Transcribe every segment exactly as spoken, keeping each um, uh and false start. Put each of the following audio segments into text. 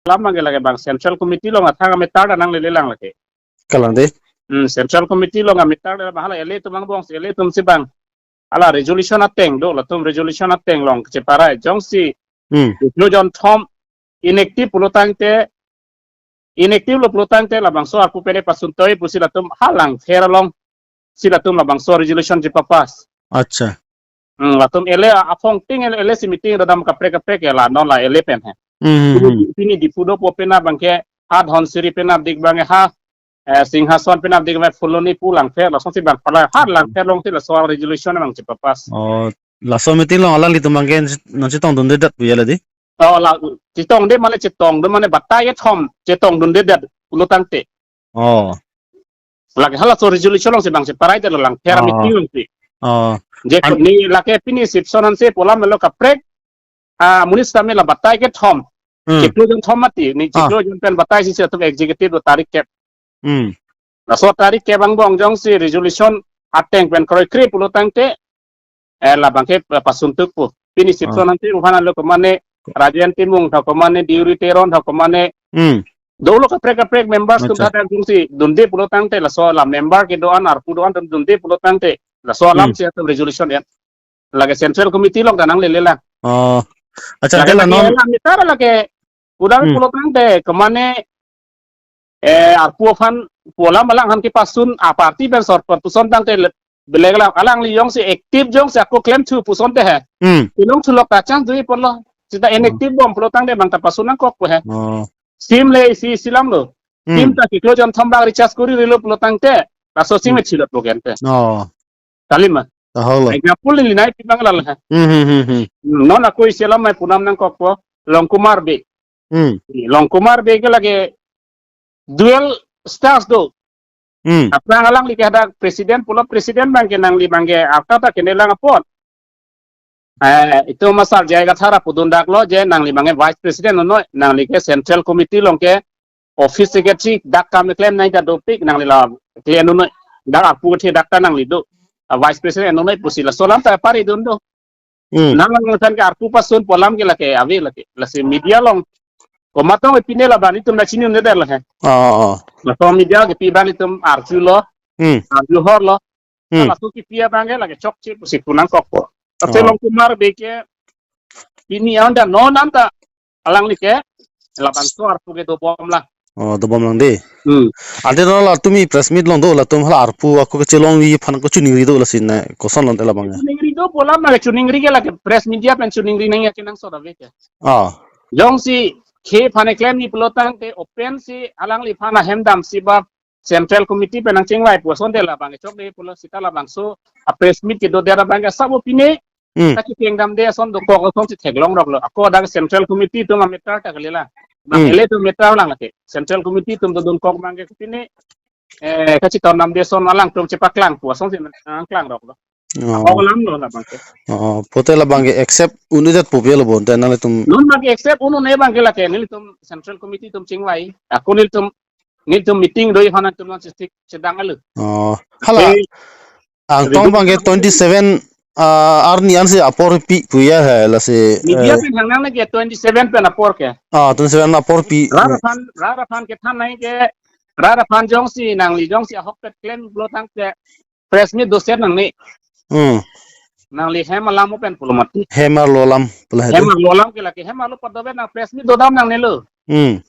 alam abangke lake bang Central Committee along athang ameter ta nanglele lang lake. Kalang dei. Hmm, Central Committee along ameter ta bang hala L A atum angbong si L A atum si bang hala resolution ateng do, latum resolution ateng along cheparai. Jongsi Hmm. Chiklo jonthom inactive pulotangte, inactive lo pulotangte labangso arpu pen pasun toi pusi latum ha Langpher along si latum labangso resolution chepapass. Acha. Hmm, latum L A aphong ting L A si meeting dodam kaprek kaprek ya la non la L A pen he. Hmm, hmm, Pini, hmm. Pini Diphu dopo pen abangke ha Dhansiri pen adik abangke ha, eh, Singhason pen adik abang Phuloni pu Langpher lasonsi bang pala ha Langpher alongsi laso resolution abang chepapass. Oh, laso meeting along alanglitum abangke non chetongdundedet pu ya la dei. Oh, la chetongde mane chetongdun mane batai kethom chetongdundedet pulotangte. Oh. Lake halaso resolution alongsi bang cheparai te lo Langpher Oh. meeting alongsi. Oh. Je An- ni lake pini sip ason ansi pu alam lo kaprek. Ah, amonit sitame la batai kethom. Hmm. Chiklo jonthom mati ni Ah. chiklo jon pen batai si si atum executive do tarik kep. Hmm. Laso tarik kep angbong jongsi resolution ateng pen kroikre pulotangte, eh, labangke, eh, pasun tuk pu. Pini sip Ah. ason ansi uphan lo komane Rajen Timung tho komane Deuri Teron tho komane Hmm. dolo kaprek kaprek members atum Acha. Tha jongsi dunde pulotangte laso la member kedo-an arpu do-an atum dunde pulotangte laso alam Hmm. si atum resolution ya. Lake Central Committee along ta nanglele lang. Oh. Acha, Lake, ante la lake non la meter lake udang Hmm. pulotangte komane, eh, arpu aphan pu alam alangphan kepasun a party pen sorpot puson tangte le-, beleg lang alangli jongsi active jongsi ako klemthu pusonte he. Hmm. Ilong thulok ta chance do-i ponlo. Sita Hmm. inactive bom pulotangte bang ta pasun nangkok pu he. Oh. Sim le isi isi alam lo. Hmm. Sim ta chiklo jonthom bang recharge kori rilo pulotangte laso sim Hmm. chilot lo gente. Oh. Kali ma. Aholo. Example ni nai pi bang la la. Hmm, hmm, hmm, hmm. Non ako isi alam mai pu nam nangkokpo Longkumar Bey. Hmm. Longkumar Bey ke lake dual status do. Hmm. Aphrang alangli ke hadak president pulo president abangke nangli abangke arta ta kene lang apot. Eh, itum asar J I Kathar apudun dak lo je nangli abangke vice president unnoi nangli ke Central Committee along ke office secretary dak kam keklem nangji ta dopik nangli la klem unnoi dak arpu kethe dak ta nangli do. Ah, vice president unnoi pusi laso alam ta pari dun do. Hmm. Nang langsan ke arpu pasun pu alam ke lake ave lake. Lasi media along komat tong pine la bang itum na chini un'edet la he. Oh, oh. Laso media ke pi bang itum arju lo. Hmm. Arju hor lo. Hmm. Laso kipi abangke lake chokche pusi pu nangkokpo. Tate Oh. Longkumar Bey ke pini anta non anta alangli ke labangso arpu ke dobom lang. Oh, dobom lang dei. Hmm. Ante non la tumi press meet along do latum hala arpu ako kechelongji aphan ako choningri do lasi na koson lo ante labang ya. Choningri do pu alam na choningri ke lake press media pen choningri nangji akenangsot ave ke. Ah. Jongsi khei aphan keklemji pulotangte open si alangliphan ahem damsi ba Central Committee pen nangchingvai pu asonte labang chokde pulo sita labangso a press meet kedodet abangke sabo pine Hmm. kachekeng damde ason dokok asonsi theklong rok lo. Ako dak Central Committee atum ameter ta kali la. Bang Hmm. L A atum meter lang lake. Central Committee atum dodunkok abangke pine, eh, kacheton damde ason alangtum chepaklang pu asonsi nangklang rok lo. Oh. Ako alam lo labangke. Oh, pote labangke accept un'edet pu ave lo bonta nanglitum. Non abangke accept un-un-e abangke lake nelitum Central Committee atum chingvai. Ako nelitum nelitum meeting do-i aphan atum non sistik sedang alu. Oh. Hala Eh, Angtong Redu- abangke twenty-seven, ah, arni ansi apor pi pu ya he lasi, Media eh, pen hang nang lake twenty-seven pen apor ke. Ah, twenty-seven apor pi. Rat aphan, rat aphan kethan nai ke, rat aphan jongsi nangli jongsi ahok pet klem pulotangte press meet doset nangne. Hmm. Nangli hem alam open pulo mati. Hem arlo alam pulo he. Hem arlo alam ke lake hem arlo padobe nang press meet dodam nangnelo. Hmm.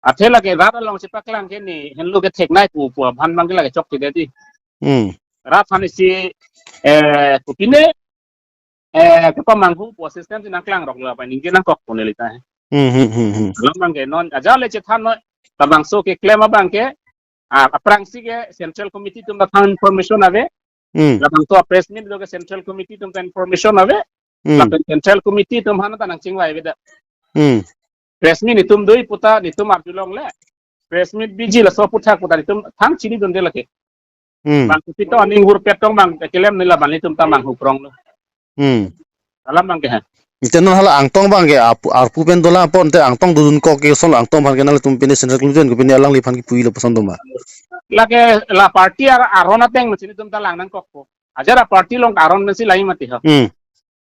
Athe lake rat along chepaklang ke ni henlo kethek nai pu pu aphan abangke lake chokche dei. Hmm. Rat aphan isi, eh, pu pine, eh, kepamanghu pu system si nangklang rok lo apa ningje nangkokpo neli ta. Hmm, hmm, hmm, hmm. Alam abangke non ajat le chethan noi labangso keklem abangke, ah, aphrangsi ke Central Committee atum ta thang information ave. Hmm. Labangso press meet do ke Central Committee atum ta information ave. Hmm. Lapen Central Committee atum aphan ta nangchingvai ave da. Hmm. Press meet itum do-i puta itum arjulongle. Press meet biji laso aputhak puta itum thang chinidunde lake. Hmm. Bang kopi to aning hur pet tong bang kelem nila bang itum ta manghu krong lo. Hmm. Alam abangke ha. Ante non hala Angtong abangke arpu, arpu pen dolang apot ante Angtong dodunkok ke ason Angtong aphan ke nanglitum pine Central Committee pen ke pine alangliphan kipuji lo puson do ma. Lake la party ar aron ateng masi itum ta lang nangkokpo. Ajat a party along aron masi lahei mati ha. Hmm.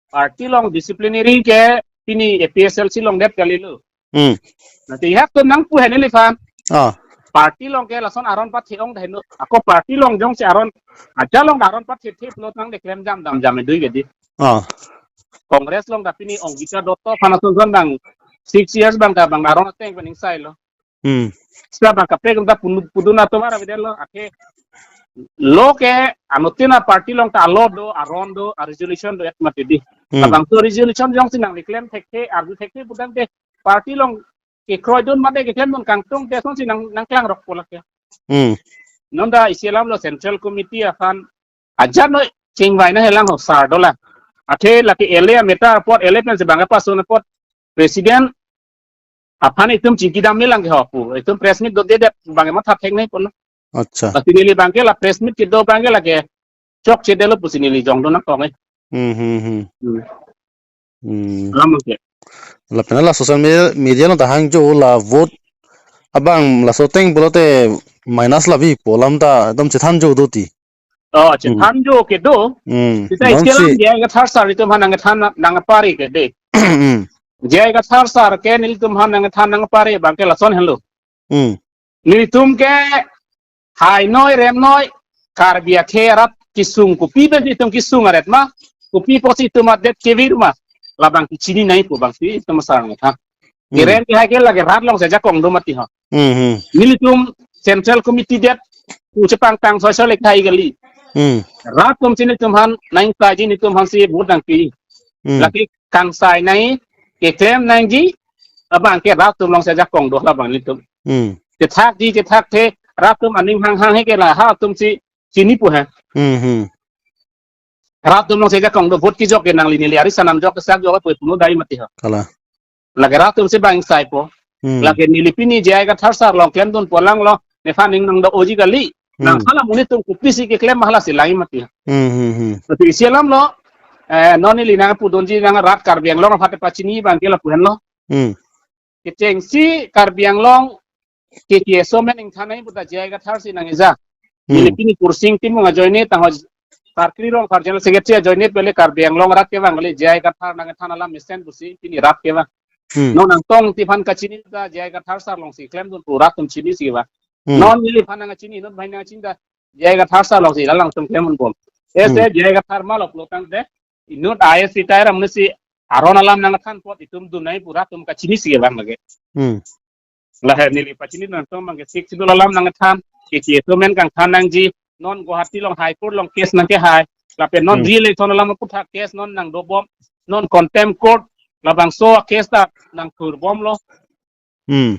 Party along disciplinary ke pini A P H L C along det kali lo. Hmm. Nanti ihak tu nangpu hene lifan. Ah. Party along ke lason aron pathe-ong dah heno. Ako party along jongsi aron, aja along aron pathethe pulo nang de klem jam dam jam dui gedi. Ah. Congress along dah pini Ongita Dutta aphan ason son bang six years bang dah bang aron ateng pening sai lo. Hmm. Sita bang kaprek dah punu pudun atum ara bidelo. Athe lo ke anuttin a party along ta alo do, aron do, a resolution do et mati di. Hmm. Labangso resolution jongsi nangli klem thekthe, arju thekthe pudang te party along kekroidun mate keklemdun kangtung te sonsi nang nangklang rokpo lake. Hmm. Non dah isi alam lo Central Committee aphan aja noi chingvai nanghelang ho sar dolang. Athe lake L A a matter apot, L A pensi bang pasun apot President aphan itum chingki dam melang ke ho pu. Itum press meet dodedet bang matha thek nangpo lo. Acha. Pasi neli bang ke la press meet kedo bang ke lake chokchedetlo pusi neli jongdun nangkok eh. Hmm, hmm, hmm. Hmm. Hmm. Alam ke. Lapen la social media, media along ta hangjo la vote abang laso ateng pulote minus lavi pu alam ta ekdom chethanjo do ti. Oh, hmm, chethanjo kedo. Hmm. Sita non isi alam si J I Kathar sar itum aphan nangthan nangpare ke de. Hmm. J I Kathar sar ke nelitum aphan nangthan nangpare bang ke lason henlo. Hmm. Nelitum ke hai noi rem noi Karbi akhei arat kesung kopi pen itum kesung aret ma, kopi pusi itum adet kevir ma, labang kechini nangji pu bangsi itum asar nangthan. Hmm. Keren ke hai ke lake rat along si ajakong do mati ho. Hmm, hmm. Nelitum Central Committee det pu chepangtang soi soi lek thai kali. Hmm. Rat atum si nelitum aphan nangkaiji, nelitum aphansi vote nangpi. Hmm. Lake kangsai nangji, keklem nangji abang ke rat atum along si ajakong do labang nelitum. Hmm. Chethakji chethakthe, rat atum aning hanghang he ke la ha atum si chinipo he. Hmm, hmm. Rat atum along si ajakong do, vote kejok ke nangli neli ari sanam jok kesak jok pu puno dai mati ho. Kalang. Lake rat atum si bang saipo. Hmm. Lake neli pini J I Kathar sar along klemdun pu alang lo, nephan ning nangdo-oji kali. Hmm. Nang hala monit atum kopisi keklem halasi lang mati. Hmm, hmm, hmm. Tapi isi alam lo, eh, non neli nangpudunji nang rat Karbi Anglong aphan te pachini bang ke lapu henlo. Hmm. Kechengsi Karbi Anglong K K S O men ingthan nangji puta J I Kathar si nangja. Hmm. Neli pini Kursing Timung ajoine tangho Karkri Rongphar General Secretary ajoine pele Karbi Anglong rat kevang kali, J I Kathar nangthan alam mesen pusi pini rat kevang. Hmm. Non nangtong ti aphan kachini ta J I Kathar sar along si klemdun pu rat atum chinisi kevang. Hmm. Non neliphan nangchini, non bhai nangchini ta J I Kathar sar along si la alangtum klemdunbom. Ese, hmm, J I Kathar malok lo tangte inut I A S retire amonit si aron alam nangthan apot itum dun nangji pu rat atum kachinisi kevang lake. Hmm. Lahai neli pachini nangtum bang ke Sixth Schedule alam nangthan, K K S O men kangthan nangji, non Guwahati along High Court along case nangkehai, lapen non, hmm, re-election alam aputhak case non nangdobom, non contempt court, labangso case ta nangthurbomlo. Hmm.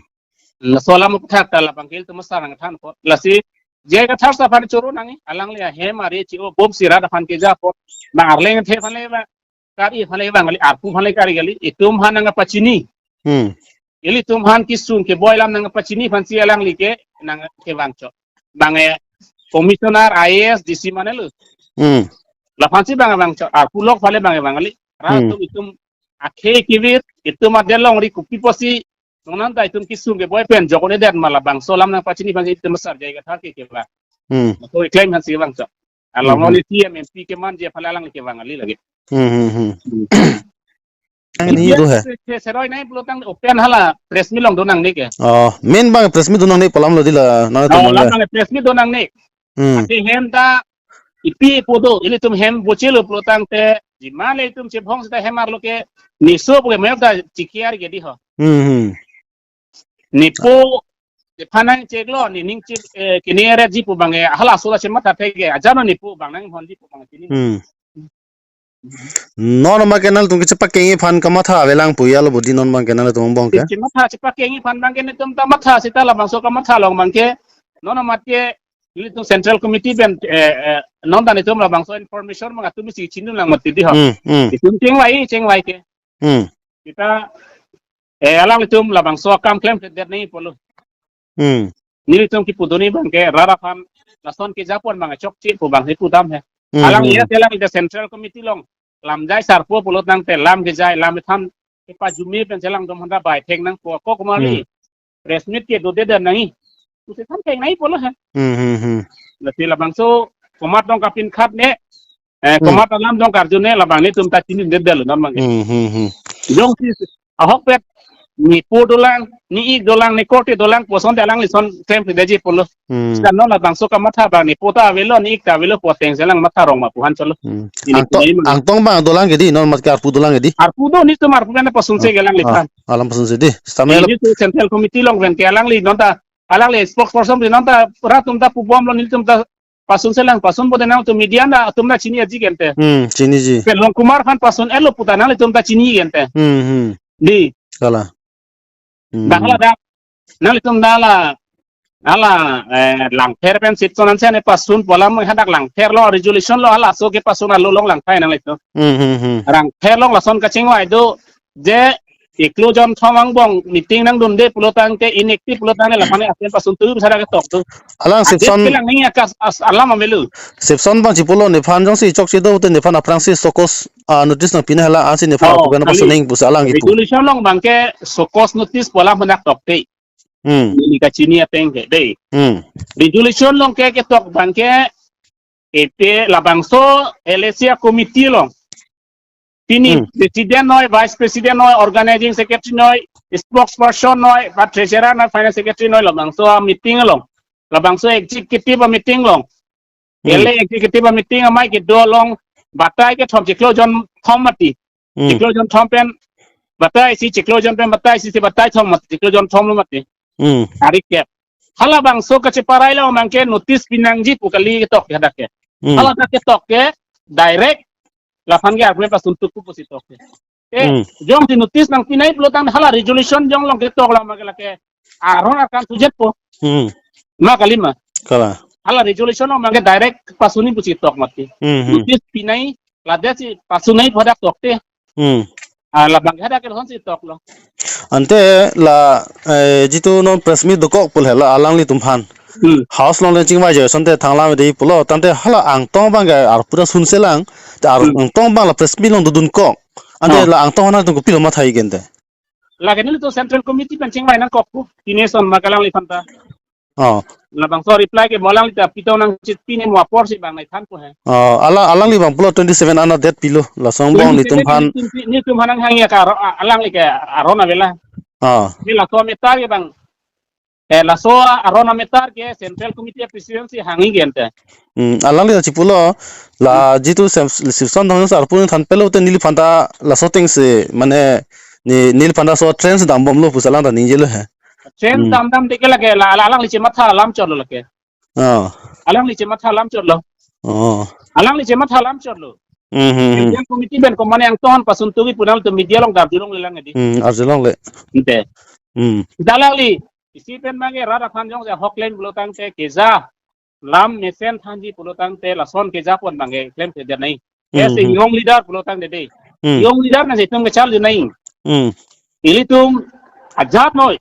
Laso alam aputhak ta labang ke ilitum asar nangthan apot. Lasi J I Kathar sar aphan choro nangji, alangli ahem are chi-obomsi rat aphan keja apot. Bang Arleng athe aphan le ba kari aphan le bang kali, arpu aphan le kari kali, itum aphan nangpachini. Hmm. Ilitum aphan kesung keboi alam nangpachini aphansi alangli ke nangkevang chot. Bang, eh, commissioner, I A S, D C mane lo. Hmm. Laphansi bang vang chot, arpu lok aphan le bang vang kali. Rat, hmm, atum itum akhei kevir, itum adet longri kopi pusi nonanta itum kesung keboi pen jokone det ma, labangso alam nangpachini aphansi itum asar J I Kathar ke kevang. Hmm. Mako iklem aphansi vang chot. Along, hmm, hmm, non C M M P kemanji aphan le alang kevang kali lake. Hmm, hmm, hmm. Hmm. Ang ni itu he. Se-, se-, seroi nangji pulo tang open hala press meet along do nangne ke. Oh, main bang press meet do nangne pu alam lo di la, nang, oh, atum alam le. Nang press meet do nangne. Hmm. Athe hem ta ipi ipo do, ilitum hem bochelo pulo tangte, jima le itum chebhong seta hem arlo ke, niso pu ke mayok ta chikiar ke di ho. Hmm, hmm. Nepo, nephan nangcheklo, nening chek, eh, kini eret ji pu bang, eh, halaso la chematha thek ke, ajano nepo bang nanghonji pu bang chini. Hmm. Non ma ke nangtum ke chepakengji aphan kamatha avelang pu ya lo budi non bang ke nangtum bong ke. Chematha chepakengji aphan bang ke netum ta matha seta labangso kamatha along bang ke. Non ma ke nelitum Central Committee pen, eh, eh, non ta netum labangso information bang atum si chinidun lang mati di ho. Hmm, hmm. Itum chengvai, chengvai ke. Hmm. Seta, eh, alanglitum labangso akam klemkledet nangji pulo. Hmm. Nelitum kepudunji bang ke rat aphan lason kejapon bang chokche pu bang he pudam he. Hmm, alang, hmm, ya telang the Central Committee along lamjai sarpo pulo tangte lam kejai lam than kepajume pen chelang dom handa bai thek nangpo ko kumari. Hmm. Press meet kedodedet nangji pusi than thek nangji pulo he. Hmm, hmm, hmm. Lasi labangso komat dong kapinkhat ne, eh, hmm, komat alam dong karju ne labang netum ta chinidedetlo non bang ke. Hmm, hmm, hmm. Jongsi ahokpet nepo dolang, ne-ik dolang, ne korte dolang pu asonte alangli ason klemkledeji pulo. Hmm. Seta non labangso kamatha abang nepo ta avelo, ne-ik ta avelo pu ateng si alang matha rong ma pu han cholo. Hmm. Ini Angtong, ini ini. Angtong abang dolang ke dei, non mat ke arpu dolang ke dei. Arpu do, nelitum arpu pen pasunse Ah, ke alangliphan. Ah, alam pasunse dei. Stamel. Nelitum Central Committee along pen ke alangli non ta, alangli spokesperson di non ta, rat atum ta pubomlo, nelitum ta pasunse lang, pasun bote nangtum media na atum na chini aji gente. Hmm, chiniji. Pen Rongkumar aphan pasun-etlo puta nanglitum ta chini gente. Hmm, hmm. Dei. Kalang. Hmm. Dak hala dak. Nanglitum dak hala, hala, eh, Langpher pen Sipson ansi ne pasun pu alam hadak Langpher along resolution lo halaso kepasun alo along langthai nanglitum. Hmm, hmm, hmm. Langpher along lason kachingvai do je chiklo jon thom angbong meeting nangdunde pulo tangte inactive pulo tangte lapen asen pasun tu bisa ada ketok tu. Alang Adit Sipson bilang ni akas as alam amelu. Sipson abang chipulo nephan jongsi chokche do te nephan aphrangsi show cause, ah, notice nangpinang hala ansi nephan Oh, apukan kali. Pasaning pusi alang kipu. Resolution along abang ke show cause notice pu alam hadak tokte. Hmm. Neli kachini ateng ke dei. Hmm. Resolution along ke ketok abang ke epe labangso L A C committee along. Pini Hmm. President noi, Vice President noi, Organizing Secretary noi, Spokesperson noi, ba Treasurer noi, Finance Secretary noi labangso meeting along. Labangso executive meeting along. Hmm. L A executive meeting amei kedo along batai kethom chiklo jon thom mati. Hmm. Chiklo jon thom pen batai isi chiklo jon pen batai isi si batai thom mati. Chiklo jon thom lo mati. Hmm. Tarik ke. Halabangso kacheparai lo abang ke notice pinangji pu kali ketok ke hadak ke. Hmm. Hala dak ketok ke direct lapen ke argument pasun tuku pusi tok ke. Eh, Hmm. jongsi notice nangpinai pulo tang hala resolution jong along ketok lo ma ke lake aron akan sujet po. Hmm. Ma kali ma. Kalang. Hala resolution along abang ke direct pasunji pusi tok mati. Hmm, hmm. Notice pinai ladak si pasunai pu hadak tokte. Hmm. Ah, labang ke hadak ke lason si toklo. Ante la, eh, jitu non press meet dokok pu hala alanglitum aphan. Hmm. House along le chingvai joi asonte thanglam dei pulo tangte hala Angtong abang ke arpu ta sunse lang. Te ar Hmm. Angtong abang la press meet along dodunkok. Ante Oh. La Angtong aphan nangtum kopilo mathai gente. Lake nelitum Central Committee pen chingvai nangkok pu. Pine ason ma ke alangliphan ta. Oh. Labangso reply ke mo alangli ta pitong nangchit pine mo apor si abang nai thanpo he. Oh, ala alangli abang pulo twenty seven ana date pilo. Lason angbong nelitum aphan. Twenty seven nelitum pi-, nelitum aphan nanghangji ke aro-, a-, alangli ke aron avelo. Oh. Ni laso matter ke abang. Eh, laso aron matter ke Central Committee President si hangji ke ante. Hmm, alangli ta chipulo la Hmm. Jitu Sem-, Sipson Dhongjo sir arpu nangthan pelo te neliphan ta laso ateng si mane ne-, neliphan ta laso train si dambomlo pusi alang ta ningjelo he. Train Hmm. dam dam te ke lake la, la alangli chematha alam chotlo lake. Oh. Alangli chematha alam chotlo. Oh. Alangli chematha alam chotlo. Hmm, hmm, hmm. Central Committee pen komane Angtong aphan pasun tuki pu nangtum media along ta arjulongle lang dei. Hmm, arjulongle. Ante. Hmm. Dak alangli isi pen abang ke rat aphan jongsi ahok klem pulo tangte keja alam mesen thanji pulo tangte lason kejapon abang ke klemkledet nai. Hmm, As a hmm. Young leader pulo tangte dei. Hmm. Young leader nangtum kecharli nai. Hmm. Ilitum ajat noi.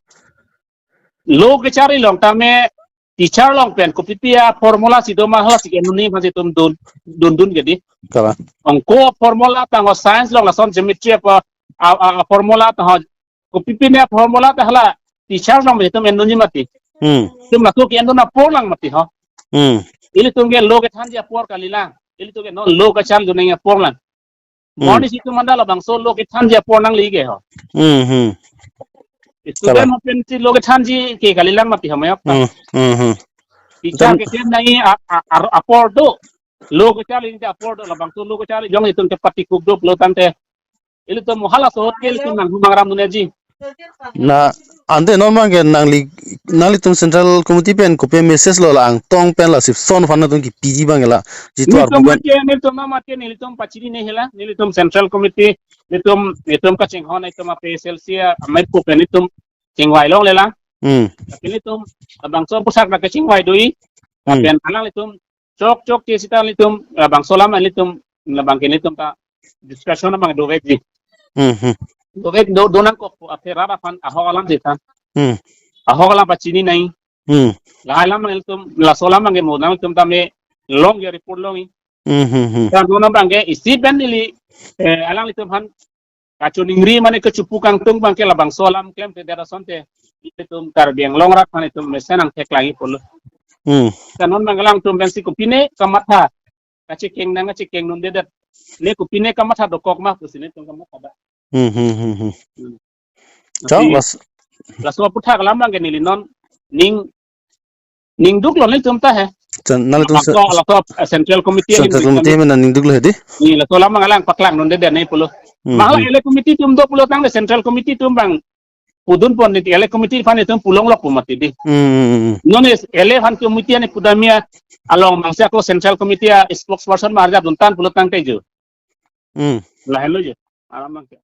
Lo kecharli along tame teacher along pen kopipi a-formula si do ma hala si ke nuni ma si itum dun, dundun ke dei. Kalang. Ongko formula tangho science along lason geometry apa a, a, a-formula tangho kopipi ne formula ta hala teacher along itum endunji mati. Hmm. Itum laso ke-endun apor lang mati ho. Hmm. Ilitum ke lo kethanji apor kali lang. Ilitum ke non lo kacharli dun nangji apor lang. Hmm. Mo arnisi itum anta labangso lo kethanji apor nangli ke ho. Hmm, hmm. Student Kalang. Mo pensi lo kethanji ke kali lang mati ho mayok ta. Hmm, hmm, hmm. Teacher Tem- ke ken nai a, a, a, apor do. Lo kacharli nangji apor do labangso lo kacharli jong itum ke patikuk do pulo tangte. Ilitum mo hala ahut ke ilitum nang humang ram dunji. Na ante non abang ke nangli, nanglitum Central Committee pen kopi message lo la Angtong pen la Sipson aphan nangtum kipiji abang ke la. Jitu nelitum arpu pen. Mate, nelitum mate, nelitum pachini ne hela, nelitum Central Committee, nelitum, nelitum kachinghon, nelitum A P H L C a, amai pu pen nelitum chingvai longle lang. Hmm. Tapi nelitum, labangso aphuthak la kachingvai do i, Hmm. Lapen alanglitum, chok chokche seta nelitum, labangso alam nelitum, labang ke nelitum ta discussion abang dovekji. Hmm, hmm. Dovek do, do nangkok pu athe rat aphan ahok alam seta. Hmm. Ahok alam pachini nai. Hmm. Lahai alam nelitum, laso alam abang ke mo nangtum tame long ya report long i. Hmm, hmm, hmm. Dan do abang ke isi pen neli, eh, alanglitum aphan kachiningri mane kachipu kangtung abang ke labangso alam klemkledet asonte. Itum Karbi Anglong rat mane itum mesen nangthek lang i pulo. Hmm. Ka non abang alangtum pensi kopine kamatha. Kachekeng nang kachekeng dundedet. Ne kopine kamatha dokok ma pusi nelitum kamatha da. Hmm, hmm, hmm, hmm. Hmm. Chong, Lasi, las laso aputhak alam abang ke neli non ning, ningduklo nelitum ta he. Chan, nanglitum se-, Laso, laso, eh, Central Committee Central ahin Committee kami. Mena ningduklo he dei. Ni laso alam abang alang paklang non de de nai pulo. Hmm, Mahala hmm. L A committee atum do pulo tangte Central Committee atum abang pudun pon niti L A committee aphan itum pulonglok pu mati dei. Hmm, hmm, hmm. Non is L A aphan committee ani pudamia along mangse ako Central Committee a spokesperson marjap duntan pulo tangte jo. Hmm. Lahenlo jo. Alam abang ke.